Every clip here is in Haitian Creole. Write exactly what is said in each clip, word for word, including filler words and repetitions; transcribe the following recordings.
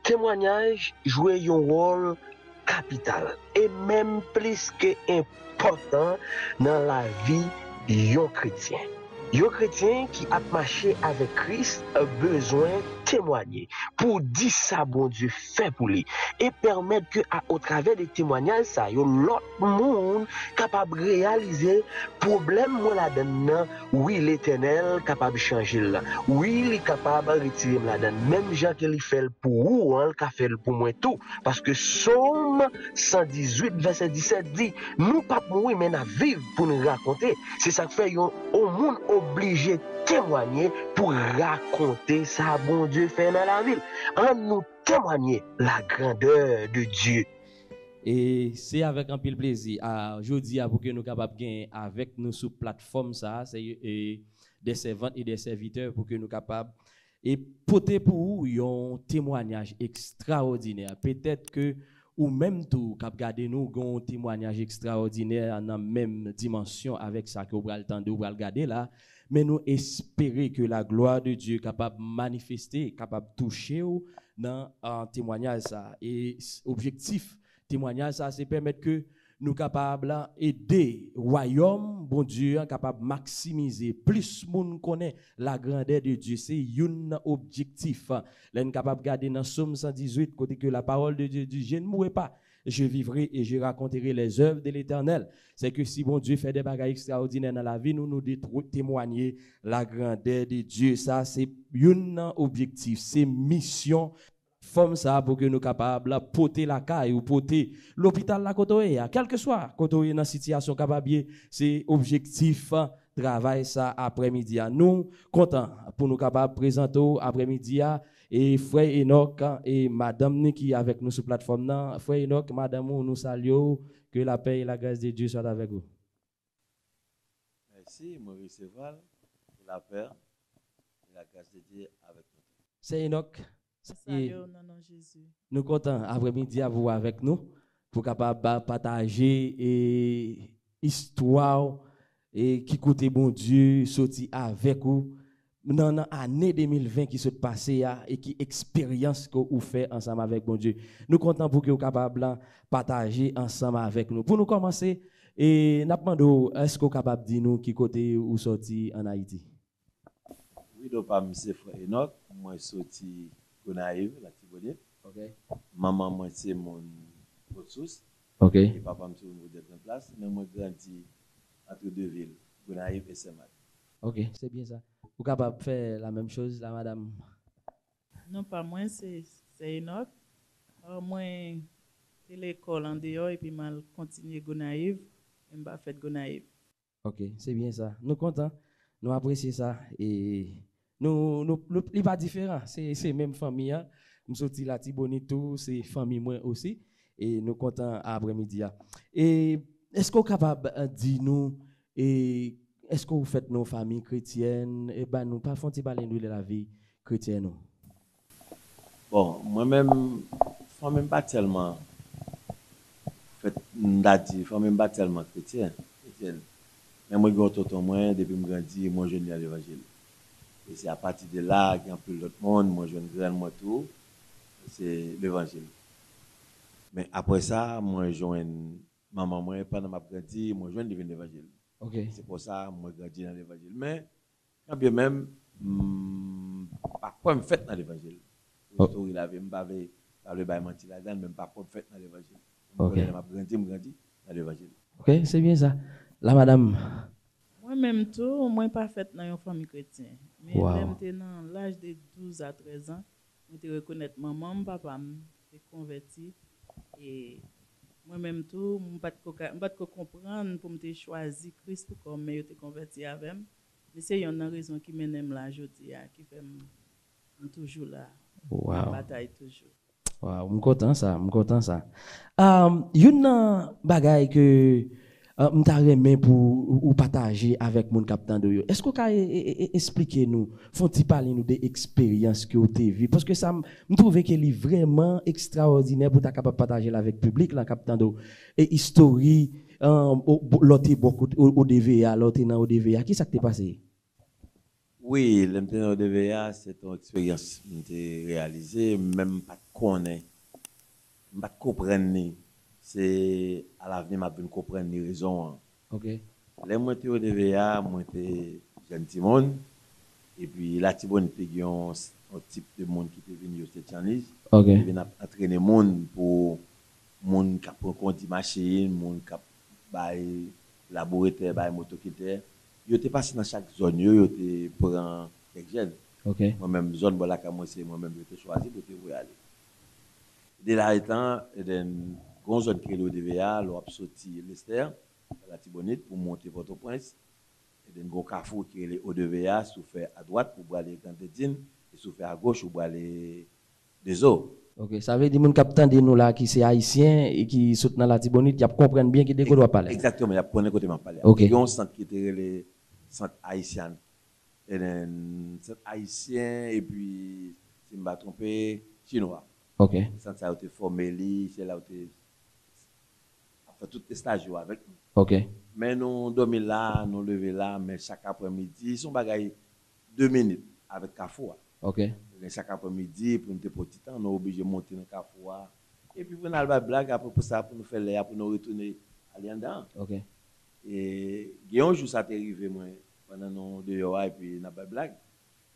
Temwayaj jwe yon wòl kapital e menm plis ke enpòtan nan lavi yon kretyen. Yon kretyen ki ap mache avèk Kris bezwen temwaye pou di sa Bondye fè pou li e pèmèt ke a otravè de temwayaj sa yo, lòt moun kapab reyalize pwoblèm mwen ladann nan, wi, Letènèl kapab chanje l. Wi, li kapab retire m ladann. Menm jan ke li fè l pou ou an, l ka fè l pou mwen tou. Paske Sòm san dizuit vèsè disèt di, nou p ap mouri, men n ap viv pou n rakonte. Se sa k fè yon, yon moun oblije temwanye pou rakonte sa Bondye fè nan lavi l. Ann nou temwanye la grandeur de Dieu. E se avèk anpil plezi a jodi a pou ke nou kapab gen avèk nou sou platfòm sa a, se e, de sèvant e de sèvitè pou ke nou kapab e pote pou ou yon temwayaj ekstraòdinè. Petèt ke ou menm tou k ap gade nou gen yon temwayaj ekstraòdinè nan menm dimansyon avèk sa ke w pral tande, w pral gade la, men nou espere ke la glwa de Dye kapab manifeste, kapab touche w nan ah, temwayaj sa. E s- objektif temwayaj sa se pèmèt ke nou kapab ede wayòm Bondye an kapab maksimize, plis moun konnen la grandeur de Dieu. Se youn nan objektif. Lè n kapab gade nan Sòm san dizuit, kote ke la parole de Dieu dit, je ne mourrai pas, je vivrai et je raconterai les œuvres de l'Éternel. Se ke si Bondye fè de bagay ekstraòdinè nan lavi nou, nou dwe tro- temwanye la grandeur de Dieu. Sa se youn nan objektif, se misyon fòm sa pou ke nou kapab pote lakay ou pote lopital la kote w ye a, kèlkeswa kote w ye nan sitiyasyon kapab ye, se objektif travay sa aprèmidi a. Nou kontan pou nou kapab prezante w aprèmidi a e frè Enòk e madanm ni ki avèk nou sou platfòm nan. Frè Enòk, madanm ou, nou salye w. Que la paix et la grâce de Dieu soit avec vous. Mèsi, mwen resevwa l. Que la paix et la grâce de Dieu avec nous. Sè Enòk, Mwen salye w nan non Jezi. Nou kontan aprèmidi a pou w avèk nou, pou kapab ba- pataje e istwa w e ki kote Bondye soti avèk ou nan, nan ane de mil ven ki sot pase a e ki eksperyans ke ou fè ansanm avèk Bondye. Nou kontan pou ke w kapab la pataje ansanm avèk nou. Pou nou kòmanse, e n ap mande w, èske w kapab di nou ki kote ou sòti ann Ayiti? Wi, non pa m se frè Enòk, mwen soti Gonayiv, Latibonit. Ok. Manman mwen se moun Fòtsous. Ok. E papa m se moun Wodèt Granplas, men mwen grandi antre de vil, Gonayiv e Senmak. Ok, se byen sa. Ou kapab fè la menm choz la, madanm? Non pa mwen se, se Enòk. Euh, mwen te lekòl andeyò epi m al kontinye Gonayiv, men m pa fèt Gonayiv. Ok, se byen sa. Nou kontan, nou apresye sa. E nou, nou, nou, li pa diferan. Se, se menm fanmi an. M soti Latibonit tou, se fanmi mwen osi. E nou kontan aprèmidi a. E èske w kapab eh, di nou, e èske w fèt nan yon fanmi kretyèn? E ba nou, pa fè yon ti pale nou de lavi kretyèn ou. Bon, mwen menm, fanmi m pa tèlman, fèt, m ta di, fanmi m pa tèlman kretyen, kretyèn. Men mwen gen yon tonton mwen, depi m grandi, mwen jwenn li nan levanjil. E se apati de la, gen anpil lòt moun, mwen jwenn grann mwen tou, se levanjil. Men apre sa, mwen jwenn manman mwen, pandan m ap grandi, mwen jwenn li vin levanjil. Ok. Se konsa, mwen grandi nan levanjil. Men, kanbyen menm, m pa kwè m fèt nan levanjil. Oh. Istori lavi m, m pa vle, pa vle bay manti ladan l, men m pa kwè m fèt nan levanjil. M Ok. konnen lè m ap grandi, m grandi nan levanjil. Ok, se byen sa. La madanm. Mwen menm tou, mwen pa fèt nan yon fanmi kretyen. Men Wow. lè m te nan laj de douz a trèz an, mwen te rekonèt manman m, papa m te konvèti. E mwen menm tou, m pa t ko ka, m pa t ko konprann pou m te chwazi Kris tou kò m, men yo te konvèti avè m. Men se yonn nan rezon ki mennen m la jodi a, ki fè m, m toujou la. Wow. M ap batay toujou. Wow, m kontan sa, m kontan sa. Um, youn nan bagay ke uh, m ta renmen pou ou, ou pataje avèk moun k ap tande w yo. Èske w ka e, e, e, e, eksplike nou, fè yon ti pale nou de eksperyans ke w te viv? Paske sa, m, m twouve ke li vrèman ekstraòdinè pou w ta kapab pataje l avèk piblik la k ap tande w. E istori, um, o, bo- lè w te bò kote, o, O D V A, lè w te nan O D V A, ki sa k te pase? Wi, lè m te nan O D V A, se te yon eksperyans m te reyalize, men m pa t konnen, m pa t konprann li. Se alavni m ap vin konprann li rezon an. Ok. Lè mwen te O D V A, mwen te jèn timoun, epi Latibonit te gen yon, yon tip de moun ki te vin, yo se Tchanlij, ok, te vin ap antrene moun pou moun k ap pran kondi machin, moun k ap bay laboretè, bay motokitè. Yo te pase nan chak zòn yo, yo te pran kèk jèn. Ok. Mwen menm, zòn bò lakay mwen, se mwen menm yo te chwazi pou te voye ale. De la etan, ebyen, gon zòn ki rele O D V A, lè w ap soti Lestè, Latibonit, pou monte Pòtoprens, ebyen, gon kafou ki rele O D V A, si w fè adwat, ou prale Grandendin, e si w fè agoch, ou prale Dezo. Ok, sa vle di moun k ap tande nou la, ki se ayisyen e ki sot nan Latibonit, y ap konprann byen ki de kote w ap pale. Egzakteman, y ap konnen kote m ap pale a. Ok. Te gen yon sant ki te rele Sant Ayisyen, e, Sant Ayisyen, epi, si m pa twonpe, Chinwa. Ok. Sant sa yo te fòme li, se la yo te ap fè tout estaj yo avèk nou. Ok. Men nou dòmi la, nou leve la, men chak aprèmidi, se yon bagay de minit avèk kafou a. Ok. Men chak aprèmidi, pou nou te pran ti tan, nou oblije monte nan kafou a. Epi pou n al bay blag, apre pou sa, pou nou fè lè a, pou nou retounen ale anndan an. Ok. E gen yon jou sa te rive mwen, pandan nou deyò a, epi n ap bay blag.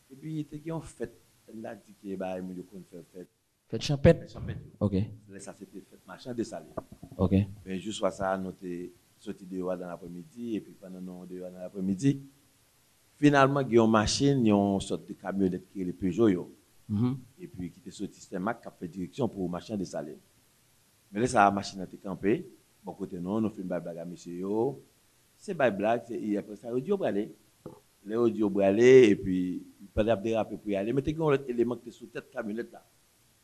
Epi te gen yon fèt, n ta di ke bagay moun yo konn fè fèt. Fèt chanpèt? Fèt chanpèt yo. Ok. Lè sa se te fèt machann Desalin. Ok. Men jou swa sa a, nou te soti deyò a nan lapremidi, epi pandan nou deyò a nan lapremidi, finalman, gen yon machin, yon sòt de kamyonèt ki rele Peugeot yo. Mhm. Epi ki te soti Senmak, k ap fè direksyon pou machann Desalin. Men lè sa a, machin nan te kanpe, bò kote nou, nou fin bay blag a mesye yo. Se bay blag, se, e apre sa, yo di yo prale. Lè yo di yo prale, epi pandan y ap derape pou y ale, men te gen yon lòt eleman ki te sou tèt kamyonèt la.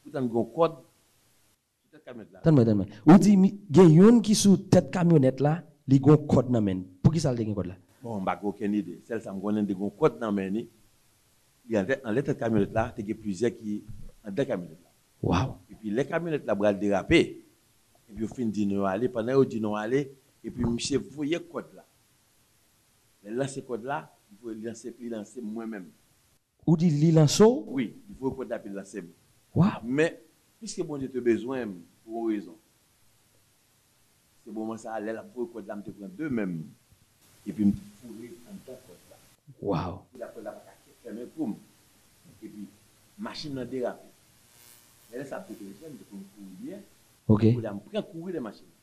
Poutan gen yon kòd sou tèt kamyonèt la. Tann mwen, tann mwen. Ou di mi- gen youn ki sou tèt kamyonèt la, li gen yon kòd nan men l. Poukisa l te gen kòd la? Bon, m pa gen okenn ide. Sèl sa m konnen, li te gen yon kòd nan men li. Li anlè, anlè tèt kamyonèt la, te gen plizyè ki anndan kamyonèt la. Waw. Epi lè kamyonèt la pral derape, epi yo fin di nou ale, pandan yo di nou ale, epi misye voye kòd la. Lè l lanse kòd la, li voye, li lanse, li lanse mwen menm. Ou di li lanse w? Wi, li voye kòd la epi l lanse m. Waw. Men, piske Bondye te bezwen m pou yon rezon, se moman sa a, lè l ap voye kòd la, m te pran de men m, epi m te foure anndan kòd la. Waw. Pou la kòd la pa ka fèmen pou m. Epi, machin nan derape. Men lè sa ap deklanje, m te konn kouri byen. Ok. Kounye a, m pran kouri dèyè machin nan.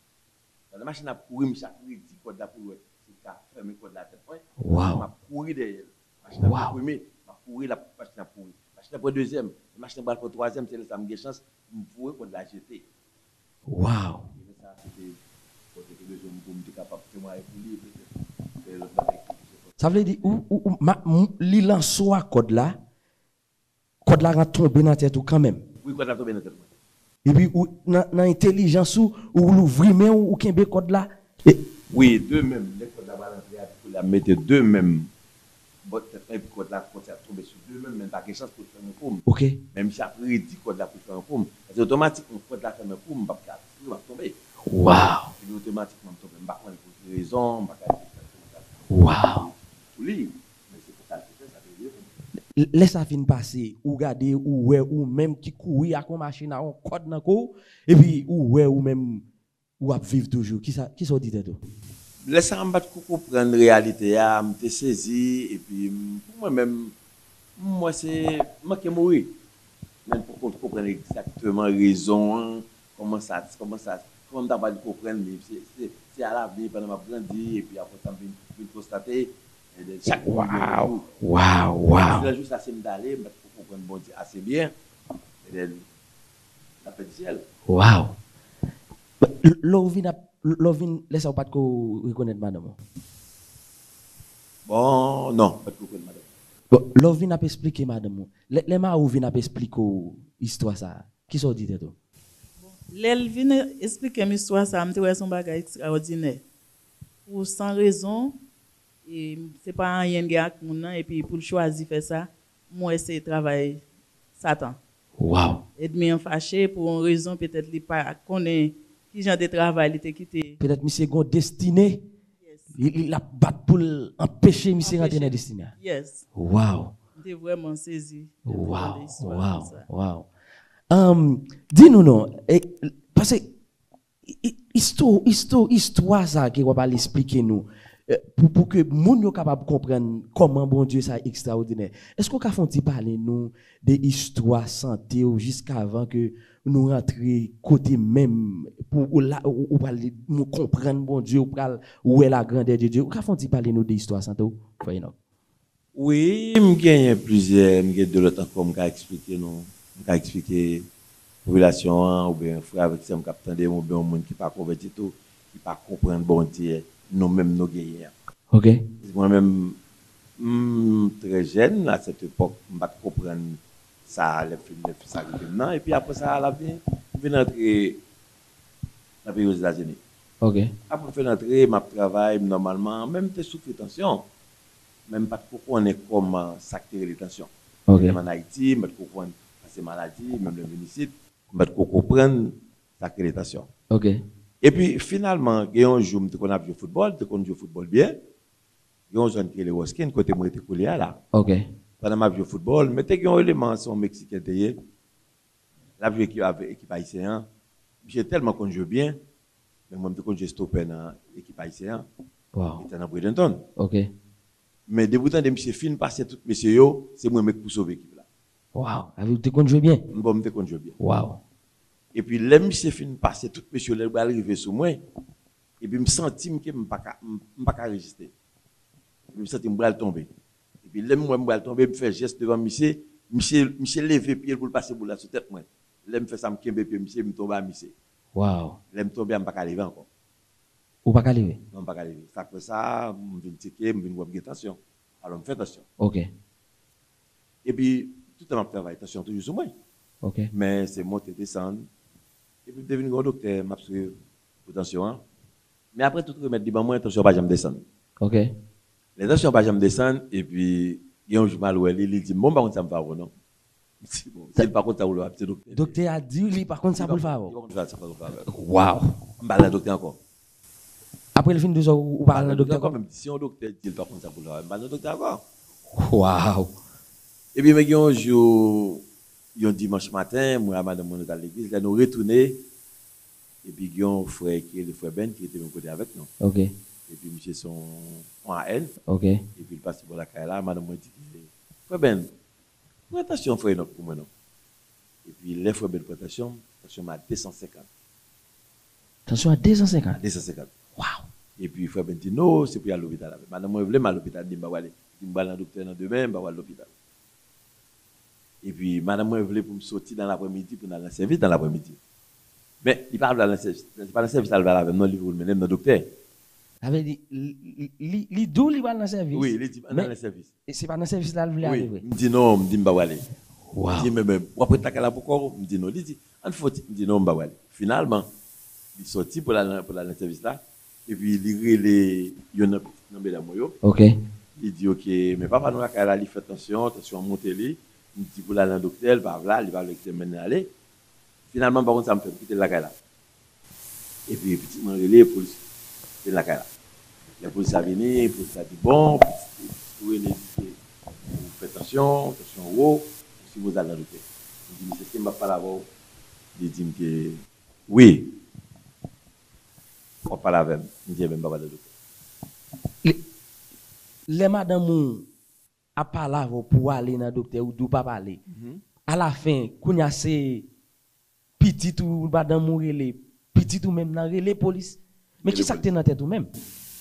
Pandan machin nan ap kouri, misye ap redi kòd la pou l wè si l ka fèmen kòd la tèt mwen. Waw. M ap kouri dèyè l. Machin nan ap deprime, m ap kouri, l ap, machin nan ap kouri. Machin nan pran dezyèm, machin nan pral pran twazyèm, se lè sa a m gen chans, m voye kòd la jete. Waw. E lè sa a, se te kote ke bezwen m pou m te kapab temwaye pou li, petèt fè lòt bagay ki plis enpòtan. Sa vle di, ou, ou, ou, ma, m, li lanse w ak kòd la, kòd la tonbe nan tèt ou kanmenm. Wi, kòd la tonbe nan tèt mwen. Epi ou, nan, nan entèlijans ou, ou louvri men w, ou kenbe kòd la. E wi, de men m, lè kòd la pral antre a, di pou l ap mete de men m bò tèt mwen, epi kòd la konsa tonbe sou de men m, men l pa gen chans pou l fèmen pou m. Ok. Men misye ap redi kòd la pou l fèmen pou m. Paske otomatikman, kòd la fèmen pou m, m p ap ka kouri, m ap tonbe. Waw. Epi otomatikman, m tonbe. M pa konnen pou ki rezon, m pa ka di egzakteman sa. Waw. Pou li. Men se pou sa l te fè, sa te rive pou mwen. L-, lè sa fin pase, ou gade, ou wè ou menm ki kouri ak yon machin a yon kòd nan kou w, epi ou wè ou menm, ou ap viv toujou. Kisa, kisa w di tèt ou? Lè sa a, m pa t ko konprann reyalite a, m te sezi, epi m, pou mwen menm, m wè se manke mouri. Men m poko konprann egzakteman rezon an, kòman sa, kòman sa, kòman m ta pral konprann li. Se, se, se alavni, pandan m ap grandi, epi apre sa, m vin, vin konstate, ebyen, chak jou, yon jou. Waw, waw. Nan jou sa, si m t ale, m pa t ko konprann Bondye ase byen. Ebyen, l ap pèdi syèl. Waw. Lè w vin ap, lè w vin, lè sa w pa t ko rekonèt madanm ou? Bon, non, m pa t ko rekonèt madanm. Bon, lè w vin ap esplike madanm ou, lè, lè mari w vin ap esplike w istwa sa a, kisa w di tèt ou? Bon, lè l vin esplike m istwa sa a, m te wè se yon bagay ekstraòdinè. Pou san rezon, e se pa anyen l gen ak moun nan, epi pou l chwazi fè sa, m wè se travay Satan. Waw. Ènmi an fache pou yon rezon, petèt li pa konnen ki jan de travay li te kite. Petèt misye gon destine. Yes. Li, li, l ap bat pou l anpeche misye rantre nan destine a. Yes. Waw. M te vrèman sezi. Waw, waw, waw. Um, di nou non, e, paske istwa, istwa, istwa sa ke w ap al esplike nou, e, pou, pou ke moun yo kapab konprann kòman Bondye sa ekstraòdinè. Èske w ka fè yon ti pale nou de istwa sante w jiskavan ke nou rantre kote menm pou ou la ou, ou pral nou konprann Bondye, ou pral wè lagrandè de Dye. Ou ka fè yon ti pale nou de istwa sante w, frè Enòk? Wi, m genyen plizyè, m gen de lòt ankò m ka eksplike nou. M ka eksplike popilasyon an oubyen frè avèk sè m k ap tande m oubyen yon moun ki pa konvèti tou, ki pa konprann Bondye nou menm nou genyen an. Ok. Mwen menm, m trè jèn, a sèt epòk, m pa t konprann sa lè fim lè sa rive m nan. Epi apre sa, la vin, m vin antre nan peyi Ozetazini. Ok. Apre m fin antre, m ap travay, m nòmalman, men m te soufri tansyon. Men m pa t ko konnen kòman sa k te rele tansyon. Ok. Lè m ann Ayiti, m pa t ko konn sa se maladi, menm lè m vin isit, m pa t ko konprann sa k rele tansyon. Ok. Epi finalman, gen yon jou m te konn ap jwe foutbòl, m te konn jwe foutbòl byen. Gen yon zòn ki rele Ruskin, kote mwen rete koulye a la. Ok. Pandan m ap jwe foutbòl, men te gen yon eleman, se yon Meksiken te ye. L ap jwe ekip, avèk ekip ayisyen an. Misye tèlman konn jwe byen, men mwen m te konn jwe stopè nan ekip ayisyen an. Waw. Li te nan Bradenton. Ok. Men depi w tande misye fin pase tout mesye yo, se mwen menm ki pou sove ekip la. Waw. Avè w te konn jwe byen? Bon, m te konn jwe byen. Waw. Epi lè misye fin pase tout mesye yo, lè l pral rive sou mwen, epi m santi m ke m pa ka, m, m pa ka reziste. Epi m santi m pral tonbe. Epi lè m wè m pral tonbe, m fè jès devan misye, misye, misye leve pye l pou l pase boul la sou tèt mwen. Lè m fè sa, m kenbe pye misye, m tonbe a misye. Waw. Lè m tonbe a, m pa ka leve ankò. Ou pa ka leve? Non, m pa ka leve. Sa k fè sa, m vin tcheke, m vin wè m gen tansyon. Alò, m fè tansyon. Ok. Epi, tout tan m ap travay, tansyon toujou sou mwen. Ok. Men se monte, desann. Epi, m te vin gen yon doktè, m ap swiv pou tansyon an. Men apre tout remèd li ban mwen, tansyon pa janm desann. Ok. Lè tansyon pa janm desann, epi, gen yon jou m al wè li, li di m, bon, m pa konn sa m fè avè w non. M di, bon, si l pa konn sa pou l fè, se doktè. Doktè a di li pa konn sa pou l fè avè Li w. pa konn sa pou l fè avè w. Waw. M pa al nan doktè ankò. Apre l fin di w sa, ou pa al nan doktè ankò? Menm si yon doktè di l pa konn sa pou l fè avè m, m pa al nan doktè ankò. Waw. Epi, men gen yon jou, yon dimanch maten, mwen ak madanm mwen nou t al legliz, lè nou retounen, epi gen yon frè ki rele frè Ben ki rete menm kote avèk nou. Ok. Epi misye se yon, yon A N, Ok. epi l pase bò lakay la, madanm mwen di ke, frè Ben, pran tansyon frè Enòk pou mwen non. Epi lè frè Ben pran tansyon m, tansyon m a de san senkant. Tansyon a de san senkant? De san senkant. Waw. Epi frè Ben di, no, se pou y al lopital avè m. Madanm mwen vle m al lopital, di m pa prale. Di m pral nan doktè nan demen, m pa pral lopital. Epi madanm mwen vle pou m soti nan lapremidi pou n al nan sèvis nan lapremidi. Men, li pa vle al nan sèvis. Se pa nan sèvis la l vle al avè m non, li vle pou l mennen m nan doktè. Sa vle di, li, li, li, li di w li pral nan sèvis? Wi, li di m ann al nan sèvis. E se pa nan sèvis la l vle ale vre? M di non, m di m pa prale. Waw. Li di, men, men, w ap ret lakay la pou kò w? M di non. Li di, ann fè yon ti, m di non, m pa prale. Finalman, li soti pou l al nan, pou l al nan sèvis la. Epi li rele youn nan pitit nan medam mwen yo. Ok. Li di, ok, men papa nou lakay la, li fè tansyon, tansyon an monte li. M di pou l al nan doktè, l pa vle al, li pa vle doktè mennen l ale. Finalman, m pa konn sa m fè, m kite l lakay la. Epi pitit mwen rele, polis vin lakay la. Lè polis la vini, polis la di, bon, pitit ou rele di ke ou fè tansyon, tansyon wo, ou sipoze al nan doktè. M di, mesye, èske m p ap pale avè w? Li di m ke wi, w ap pale avè m. M di, ebyen, m p ap al nan doktè. Lè, lè madanm ou ap pale avè w pou w ale nan doktè, ou di w p ap ale. Alafen, kounye a se pitit ou, madanm ou rele, pitit ou menm nan rele polis. Men ki sa k te nan tèt ou menm?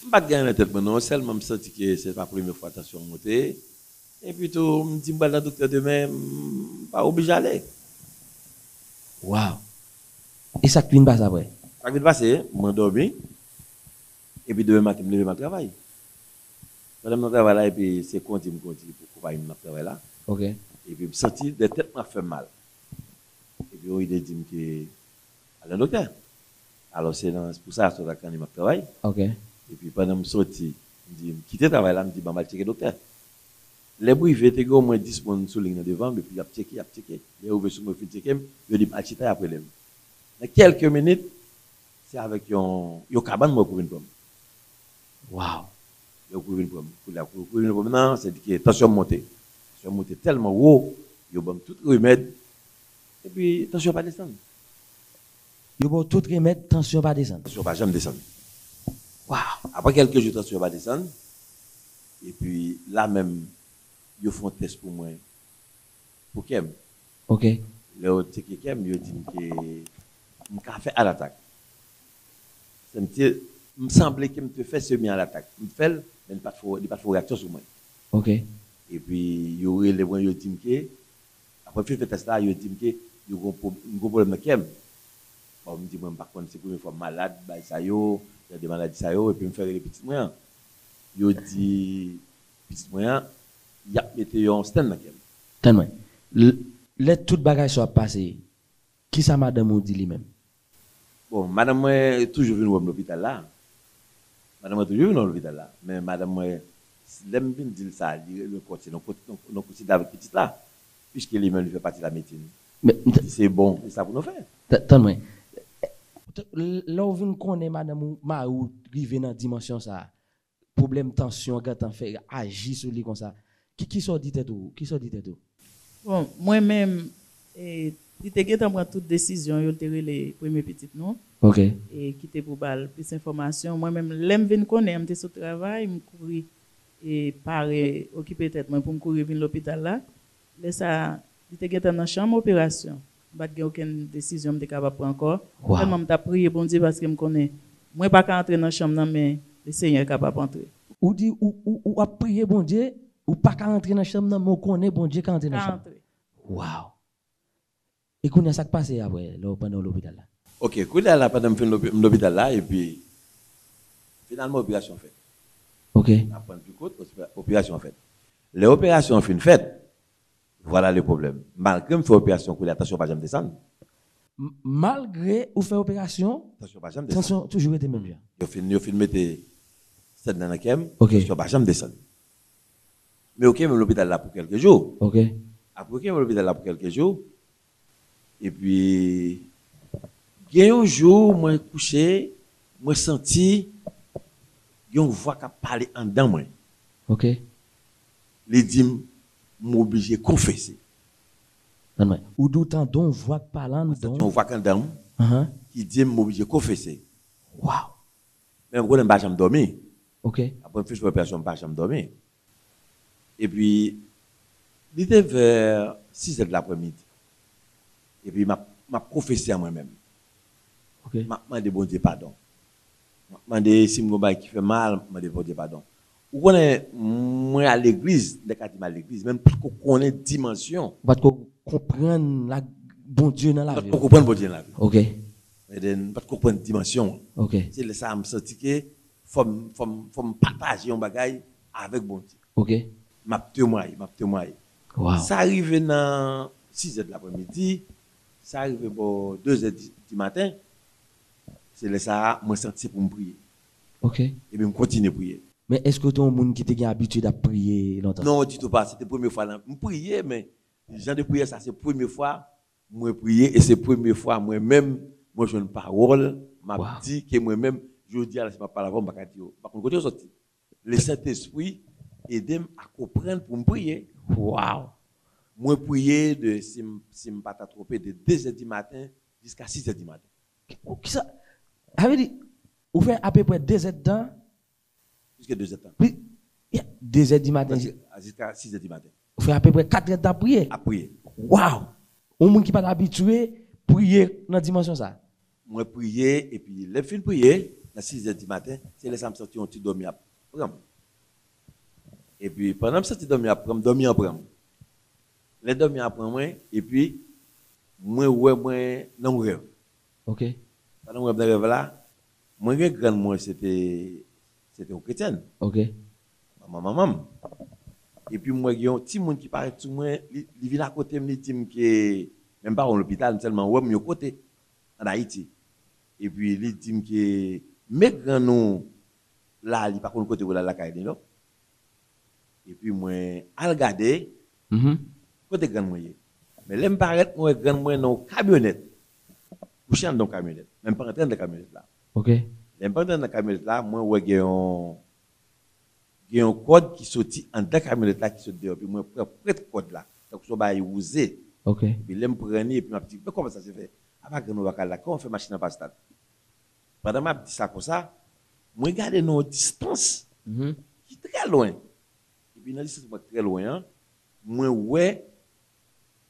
M pa t gen anyen nan tèt mwen non, sèlman m santi ke se pa premye fwa tansyon an monte. Epi tou, m di m pral nan doktè demen, m pa oblije ale. Waw. E sa k vin pase apre? Sa k vin pase, mwen dòmi. Epi demen maten, m leve, m al travay. Pandan m nan travay la, epi se kondi m kondi pou konpayi m ap travay la. Ok. Epi m santi dèyè tèt mwen ap fè m mal. Epi yon ide di m ke al nan doktè. Alò, se nan, se pou sa, aswè a, Kanni m ap travay. Ok. Epi pandan m soti, m di, m kite travay la, m di, ban m al tcheke doktè. Lè m rive, te gen omwen dis moun sou liy nan devan m, epi y ap tcheke, y ap tcheke. Lè yo rive sou mwen, yo fin tcheke m, yo di m, al chita, y ap rele m. Nan kèlke minit, se avèk yon, yon kabann mwen pou vin pran m. Waw. Lè kouri vin pran m, koulye a, kouri vin pran m nan, se di ke tansyon m monte. Tansyon m monte tèlman wo, yo ban m tout remèd, epi tansyon pa desann. Yo ba w tout remèd, tansyon pa desann. Tansyon pa janm desann. Waw. Apre kèlke jou, tansyon pa desann. Epi la menm, yo fè yon tès pou mwen, pou kè m. Ok. Lè yo tcheke kè m, yo di m ke m ka fè adatak. Se m te, m sanble ke m te fè semi adatak. M fè l, men li pa t fè, li pa t fè reyaksyon sou mwen. Ok. Epi yo rele mwen, yo di m ke, apre m fin fè tès la, yo di m ke yo gon pwob-, m gon pwoblèm nan kè m. Bon, m di mwen, m pa konn, se premye fwa m malad, bay sa yo, jan de maladi sa yo, epi m fè rele pitit mwen an. Yo di pitit mwen an, y ap mete yon stand nan kè m. Tann mwen. L-, lè tout bagay sa yo ap pase, kisa madanm ou di li menm? Bon, madanm mwen toujou vin wè m lopital la. Madanm mwen toujou vin wè m lopital la. Men madanm mwen, lè m vin di l sa, li rele m ankò, se nan kot-, nan, nan konsilta avèk pitit la. Piske li menm, li fè pati lamedsin. Men, m Li di, se bon, se sa pou nou fè. T-, tann mwen. Lè w vin konnen madanm ou, mari w rive nan dimansyon sa a, pwoblèm tansyon gentan fè aji sou li konsa. Ki, kisa w di tèt ou? Kisa w di tèt ou? Bon, mwen menm, e, li te gentan pran tout desizyon yo, li te rele premye pitit nou. Ok. E ki te pou ba l plis enfòmasyon. Mwen menm, lè m vin konnen, m te sot travay, m kouri, e, pare, okipe tèt mwen pou m kouri vin lopital la. Lè sa a, li te gentan nan chanm operasyon. M pa t gen okenn desizyon m te kapab pran ankò. Waw. Sèlman m t ap priye Bondye paske m konnen mwen pa ka antre nan chanm nan, men Lesenyè kapab antre. Ou di ou, ou, ou ap priye Bondye, ou pa ka antre nan chanm nan, men ou konnen Bondye ka antre nan Ka chanm. Antre. Waw. E kounye a, sa k pase apre, lè w, pandan w lopital la? Ok, kounye a la, pandan m fin lopi-, m lopital la, epi finalman, operasyon fèt. Ok. N ap pran l pi kout, ope-, operasyon fèt. Lè operasyon an fin fèt, vwala le pwoblèm. Malgre m fè operasyon koulye a, tansyon pa janm desann. M-, malgre ou fè operasyon, Tansyon pa janm desann. Tansyon toujou rete menm jan. Yo fin, yo fin mete stand nan nan kè m, Ok. tansyon pa janm desann. Men yo kenbe m lopital la pou kèlke jou. Ok. Apre yo kenbe m lopital la pou kèlke jou, epi gen yon jou, mwen kouche, mwen santi gen yon vwa k ap pale anndan mwen. Ok. Li di m, m oblije konfese. Tann mwen. Ou di w tande yon vwa k pale anndan w? Mwen santi yon vwa k anndan m Ahan. ki di m, m oblije konfese. Waw. Men m konnen m pa janm dòmi. Ok. Apre m fin fè operasyon, m pa janm dòmi. Epi, li te vè sizè de laprèmidi. Epi, m ap, m ap konfese a mwen menm. Ok. M ap mande Bondye padon. M ap mande si m gon bagay ki fè mal, m ap mande Bondye padon. Ou konnen, mwen al legliz, m te ka di m al legliz, men m potko konnen dimansyon. Ou potko konprann la, Bondye nan lavi w. M potko konprann Bondye nan lavi m. Ok. Eden, m potko konprann dimansyon an. Ok. Se lè sa a m santi ke fò m, fò m, fò m pataje yon bagay avèk Bondye. Ok. M ap temwaye, m ap temwaye. Waw. Sa rive nan sizè de laprèmidi, sa rive bò dezè di, di maten, se lè sa a, mwen santi se pou m priye. Ok. Epi m kontinye priye. Men èske w te yon moun ki te gen abitid ap priye lontan? Non, ditou pa. Se te premye fwa nan, m priye, men jan de priyè sa, se premye fwa mwen priye, e se premye fwa mwen menm, mwen jwenn pawòl, m ap Waw. di ke mwen menm, jodi a la, si m ap pale avè w, m pa ka di yo. M pa konn kote yo soti. Lesentespri ede m a konprann pou m priye. Waw! Mwen priye de, si m, si m pa ta twonpe, de dezè di maten jiska sizè di maten. Ou kisa, sa vle di, ou fè apeprè dezè d tan? Plis ke dezè d tan. Plis, yeah, dezè di maten. Jiska, jiska sizè di maten. Ou fè apeprè katrè d tan ap priye? Ap priye. Waw! Yon moun ki pa t abitye priye nan dimansyon sa. Mwen priye, epi lè m fin priye, nan sizè di maten, se lè sa m santi yon ti dòmi ap pran m. Epi pandan m santi dòmi ap pran m, dòmi an pran m. Lè dòmi an pran mwen, epi mwen wè mwen nan yon rèv. Ok. Pandan mwen nan rèv la, mwen gen grann mwen, se te, se te yon kretyèn. Ok. Manman manman m. Epi mwen gen yon timoun ki parèt sou mwen, li, li vin akote m, li di m ke, men m pa wè l lopital, m sèlman wè m yon kote, ann Ayiti. Epi li di m ke, men grann ou la, li pa konn kote pou l al lakay li non. Epi mwen al gade Mhm. kote grann mwen ye. Men lè m parèt, mwen wè grann mwen nan yon kamyonèt. Kouche anndan yon kamyonèt. Men m pa antre anndan kamyonèt la. Ok. Lè m pa antre anndan kamyonèt la, mwen wè gen yon, Gen yon kòd ki soti anndan kamyonèt la ki sot deyò. Epi mwen pran prèt kòd la. Tankou se yon bagay wouze. Ok. Epi lè m pran li, epi m ap di, men kòman sa se fè? Apa grann mwen pa ka al lakay, kòman fè machin nan pa stat? Pandan m ap di sa konsa, mwen gade nan yon distans Mhm. ki trè lwen. Epi nan distans mwen trè lwen an, mwen wè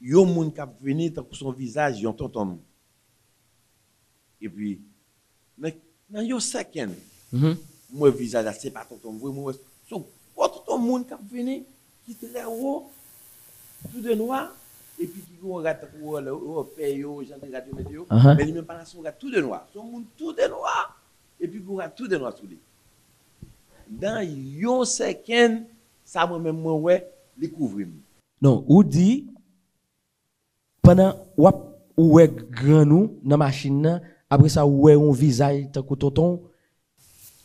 yon moun k ap vini tankou se yon vizaj yon tonton m. Epi, nan, nan yon sèkèn, Mhm. mwen wè vizaj la, se pa tonton m vre, mwen wè se yon gwo tonton moun k ap vini, ki trè wo, tou de nwa, epi ki gen yon rad tankou wè, wè pè yo, jan de rad yo mete yo, Ahan. Men li menm pa la, se yon rad tou de nwa, se yon moun tou de nwa, epi gen yon rad tou de nwa sou li. Nan yon sèkèn, sa mwen menm mwen wè, li kouvri m. Non, ou di, pandan w ap ou wè grann ou nan machin nan, apre sa ou wè yon vizaj tankou tonton.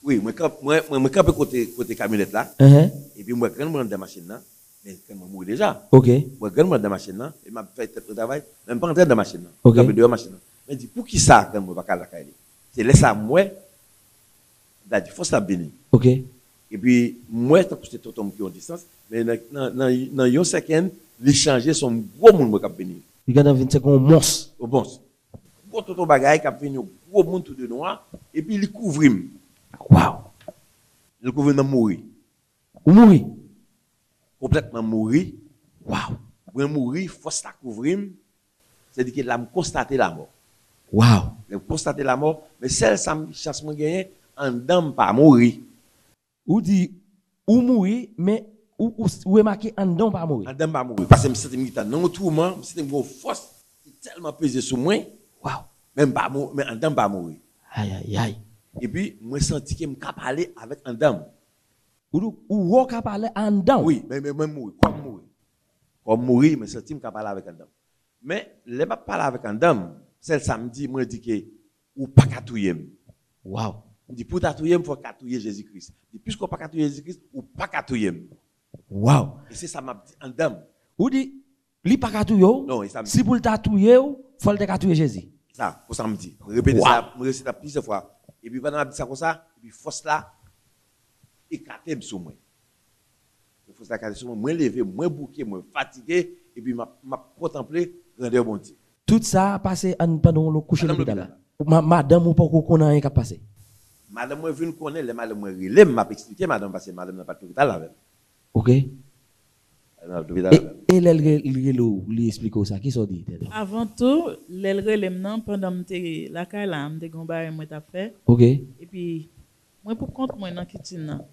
Wi, mwen kanp- mwen mwen mwen kanpe kote kote kamyonèt la, Enhen. Epi mwen wè grann mwen anndan machin nan, men grann mwen mouri deja. Ok. Mwen wè grann mwen anndan machin nan, e m ap fè tèt mwen travay, men m pa antre anndan machin nan. Ok. Kanpe deyò machin nan. Men di, poukisa grann mwen pa ka lakay li? Se lè sa m wè, m ta di, fòs la ap vini. Ok. Epi m wè tankou se tonton m ki yon distans, men nan, nan, nan, nan yon sèkèn, li chanje, se yon gwo moun mwen k ap vini. Li gentan vin se kon yon mons. Yon mons. Gwo tonton bagay k ap vini, yon gwo moun tou de nwa, epi li kouvri m. Waw. Li kouvri m nan mouri. Ou mouri. Konplètman mouri. Waw. Mwen mouri, fòs la kouvri m. Se di ke la m konstate lamò. Waw. Lè m konstate lamò, men sèl sa m chans mwen genyen, anndan m pa mouri. Ou di, ou mouri, men ou, ou, ou remake anndan w pa mouri. Anndan m pa mouri. Paske m santi m gentan nan yon touman, m santi m gen yon fòs ki tèlman peze sou mwen, Waw. Men m pa mouri, men anndan m pa mouri. Ayayay. Epi, mwen santi ke m ka pale avèk anndan m. Ou, ou wè w ka pale anndan w. Wi, men, men mwen mouri, kò m mouri. Kò m mouri, mwen santi m ka pale avèk anndan m. Men, lè m ap pale avèk anndan m, sèl sa m di, mwen di ke ou pa ka touye m. Waw. M di, pou w ta touye m, fò w ka touye Jezi Kris. Di, piske w pa ka touye Jezi Kris, ou pa ka touye m. Waw. E se sa m ap di anndan m. Ou di, li pa ka touye w. Non, e sa m di. Si pou l ta touye w, fò l te ka touye Jezi. Sa, konsa m di. Mwen repete sa, mwen resite sa plizyè fwa. Epi pandan m ap di sa konsa, epi fòs la eklate m sou mwen. Fòs la eklate sou mwen, mwen leve, mwen bouke, mwen fatige, epi m ap, m ap kontanple grandè Bondye. Tout sa pase an pandan w kouche Pandan m lopital la. lopital la. Ma- Madanm ou poko konn anyen k ap pase. Madanm mwen vin konnen, lè madanm mwen rele m, m ap eksplike madanm, paske madanm nan pa t lopital avè m. Ok. Madanm nan pa t lopital E, avè m. E lè l re- l rele w, li eksplike w sa, kisa w di? Avan tou, lè l rele m nan, pandan m te lakay la, m te gen yon bagay mwen t ap fè. Ok. Epi, mwen pou kont mwen nan kitchen nan.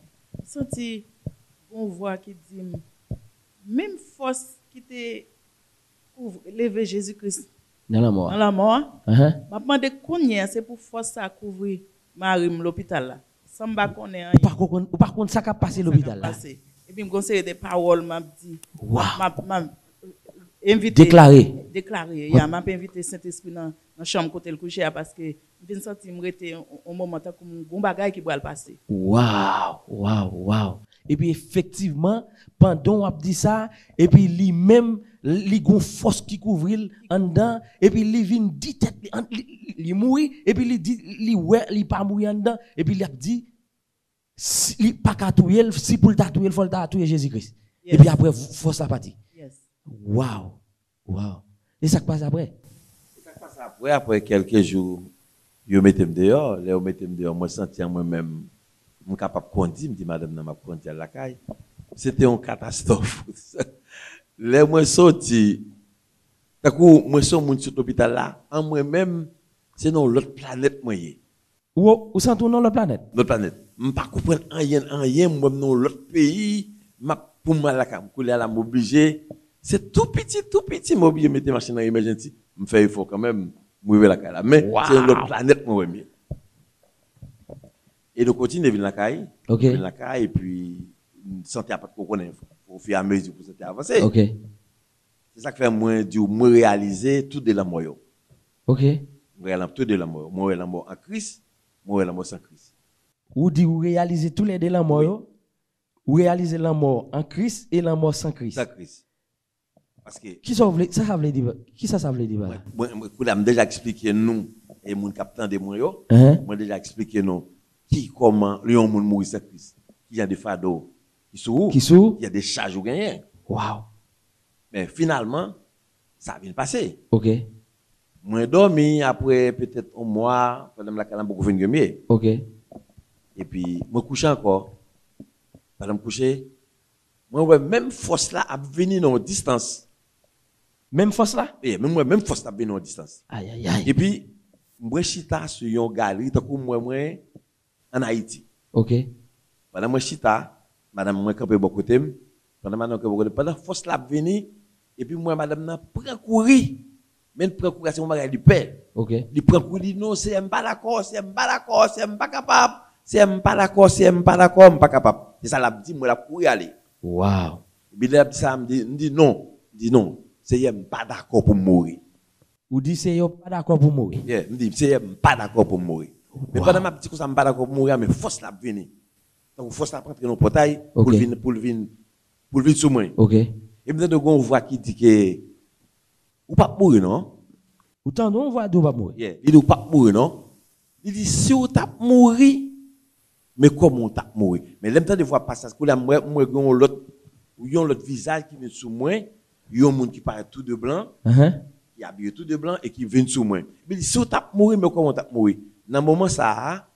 M santi yon vwa ki di m, menm fòs ki te kouvri, leve Jezi Kris Nan lanmò a. nan lanmò a, Ahan. m ap mande kounye a, se pou fòs sa kouvri mari m lopital la. San m pa konnen Ou anyen. pa konn, ou pa konn sa k ap pase lopital la. Pase. Epi m gon seri de pawòl m ap di. Waw. M ap, m ap envite. Deklare. Deklare, ya. M ap envite Sentespri nan, nan chanm kote l kouche a, paske m vin santi m rete yon, yon moman tankou m gon bagay ki pral pase. Waw, waw, waw. Epi efektivman, pandan w ap di sa, epi li menm, li gon fòs ki kouvri l anndan, epi li vin di tèt li, an- li, li, li mouri, epi li di, li wè li pa mouri anndan, epi li ap di, si, li pa ka touye l, si pou l ta touye l, fò l ta touye Jezi Kris. Yes. Epi apre, fòs la pati. Yes. Waw, waw. E sa k pase apre? E sa k pase apre, apre kèlke jou, yo mete m deyò. Lè yo mete m deyò, mwen santi an mwen menm, m kapab kondi, m di madanm nan m ap kondi al lakay. Se te yon katastwòf. Lè mwen soti, tankou mwen se yon moun ki sot lopital la, an mwen menm, se nan yon lòt planèt mwen ye. Ou, ou santi w nan lòt planèt? Lòt planèt. M pa konprann anyen, anyen, m wè m nan yon lòt peyi, m ap pou m al lakay m. Koulye a la, m oblije. Se tou piti, tou piti, m oblije mete machin nan emergency. M fè efò kanmenm, m rive lakay la. Men, se yon lòt planèt mwen wè m ye. E nou kontinye vin lakay. Ok. Vin lakay, epi sante a pa t ko konnen. Ofiyamezi pou sante a avanse. Ok. Se sa k fè mwen di w, mwen reyalize tou de lanmò yo. Ok. Mwen reyalize tou de lanmò yo. Mwen wè lanmò an Kris, mwen wè lanmò san Kris. Ou di ou reyalize tou lè de lanmò yo? Ou reyalize lanmò an Kris e lanmò san Kris? San Kris. Paske Kisa w vle, sa sa vle di, kisa sa vle di pa la? Mwen, mwen, mwen, kounye a, m deja eksplike nou, e moun k ap tande mwen yo, Hein? Mwen deja eksplike nou ki kòman yon moun mouri san Kris, ki jan de fado ki sou ou. Ki sou ou? Il y a des charges ou genyen. Wow. Men finalman, sa vin pase. Ok. Mwen dòmi apre petèt yon mwa, pandan m lakay la, m poko fin grenmye. Ok. Epi, mwen kouche ankò. Pandan m kouche, mwen wè menm fòs la ap vini nan yon distans. Menm fòs la? Ye, menm wè menm fòs la ap vini nan yon distans. Ay, ay, ay. Epi, mwen chita sou yon galri, tankou mwen, mwen, ann Ayiti. Ok. Pandan mwen chita, madanm mwen kanpe bò kote m. Pandan madanm kanpe bò kote m, pandan fòs la ap vini, epi m wè madanm nan pran kouri. Men l pran kouri a, se yon bagay li pè. Ok. Li pran kouri, li di, "Non, Seyè, m pa dakò, Seyè, m pa dakò, Seyè, m pa kapab. Seyè, m pa dakò, Seyè, m pa dakò, m pa kapab." Se sa l ap di, m wè l ap kouri ale. Wow. Epi lè l ap di sa, m di, m di, "Non." M di, "Non, Seyè, m pa dakò pou m mouri." Ou di, "Seyè, w pa dakò pou m mouri." Yeah, m di, "Seyè, m pa dakò pou m mouri." Men pandan m ap di konsa, "M pa dakò pou m mouri" a, men fòs la ap vini. Tankou fòs la ap antre nan pòtay pou l vin, pou l vin, pou l vin sou mwen. Ok. E m tande gen yon vwa ki di ke, "Ou p ap mouri, non." Ou tande yon vwa di w p ap mouri? Yeah, li di, "Ou p ap mouri, non." Li di, "Si w t ap mouri, men kòman w t ap mouri?" Men lè m tande vwa pastè a, kounye a m wè, m wè gen yon lòt, yon lòt vizaj ki vin sou mwen, yon moun ki parèt tou de blan, ki abiye tou de blan e ki vin sou mwen. Li di, "Si w t ap mouri, men kòman w t ap mouri?" Nan moman sa a,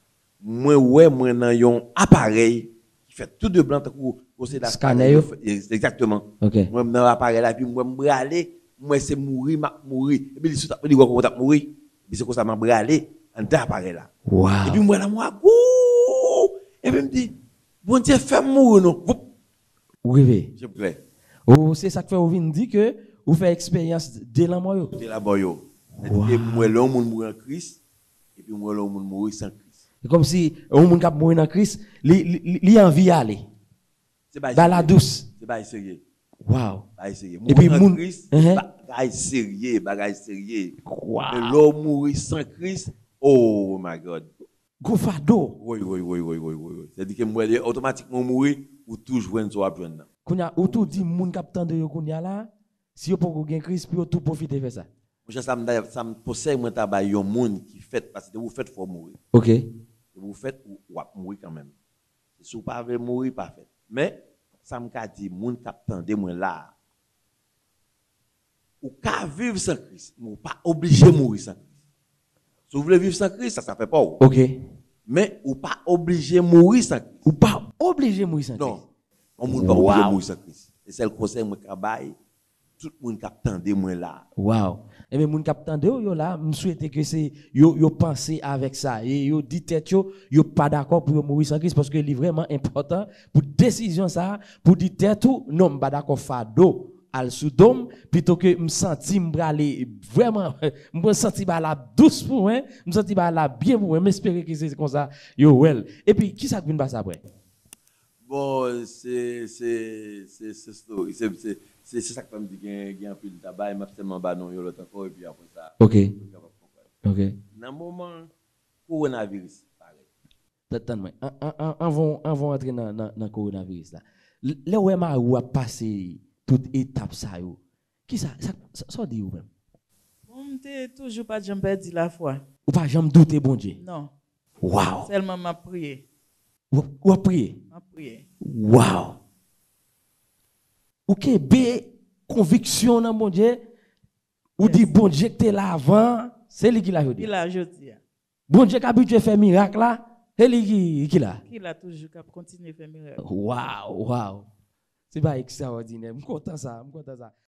mwen wè mwen nan yon aparèy ki fèt tou de blan tankou konseye la. Scanner yo? Egzakteman. Ok. Mwen nan aparèy la, epi mwen m prale, mwen se mouri, m ap mouri. Epi li sou tap, li wè kòman w t ap mouri. Epi se konsa m ap prale anndan aparèy la. Wow. Epi m wè lanmò a gou. Epi m di, "Bondye, fè m mouri non." Voup. Ou reve. Je plè. Ou, se sa k fè ou vin di ke ou fè eksperyans de lanmò yo. De lanmò yo. Sètadi ke m wè lè yon moun mouri an Kris, epi m wè lè yon moun mouri san Kris. Se kòmsi yon moun k ap mouri nan Kris, li, li, li, li anvi ale. Se bagay serye. Ba la dous. Se bagay serye. Wow. Bagay serye. Epi mouri an Kris, bagay serye, bagay serye. Wow. Men lè w mouri san Kris, oh my God. Gwo fado. Woy, woy, woy. Sètadi ke m wè lè otomatikman w mouri, ou tou jwenn sa w ap jwenn nan. Kounye a, ou tou di moun k ap tande yo kounye a la, si yo poko gen Kris, pou yo tou pwofite fè sa. Monchè, sa m ta, sa m konsèy mwen ta bay yon moun ki fèt, paske depi w fèt, fò w mouri. Ok. Depi w fèt, ou, w ap mouri kanmenm. Se si w pa vle mouri, pa fèt. Men, sa m ka di moun k ap tande mwen la a, ou ka viv san Kris, men ou pa oblije mouri san Kris. Si w vle viv san Kris, sa, sa fè pa w. Ok. Men, ou pa oblije mouri san Kris. Ou pa oblije mouri san Kris. Non. Yon moun pa oblije mouri san Kris. Se sèl konsèy mwen ka bay tout moun k ap tande mwen la. Wow. Ebyen, moun k ap tande w yo la, m swete ke se yo, yo panse avèk sa. E yo di tèt yo, yo pa dakò pou yo mouri san Kris, paske li vrèman enpòtan pou desizyon sa, pou di tèt ou, "Non, m pa dakò fado al sou do m, pito ke m santi m prale vrèman, m pral santi bagay la dous pou mwen, m santi bagay la byen pou mwen, m espere ke se konsa yo wè l." Epi, kisa k vin pase apre? Bon, se, se, se, se story. Se, se, se, se sa k fè m di gen, gen anpil tabay, m ap sèlman ba nou yon lòt ankò, epi apre sa, ok, nou kapab konprann. Ok. Nan moman kowonaviris parèt. Tann, tann mwen. An, an, an, anvan, anvan w antre nan, nan, nan kowonaviris la, l-, lè w wè mari w ap pase tout etap sa yo, kisa, sa, sa, sa w di ou menm? Bon, m te toujou pa t janm pèdi lafwa. Ou pa janm doute Bondye? Non. Wow. Sèlman m ap priye. W ap, w ap priye? M ap priye. Wow. Ou kenbe konviksyon nan Bondye? Ou di Bondye k te la avan, se li ki la jodi a. Ki la jodi a. Bondye k abitye fè mirak la, se li ki, ki la. Ki la toujou, k ap kontinye fè mirak. Wow, wow. Se pa ekstraòdinè. M kontan sa, m kontan sa.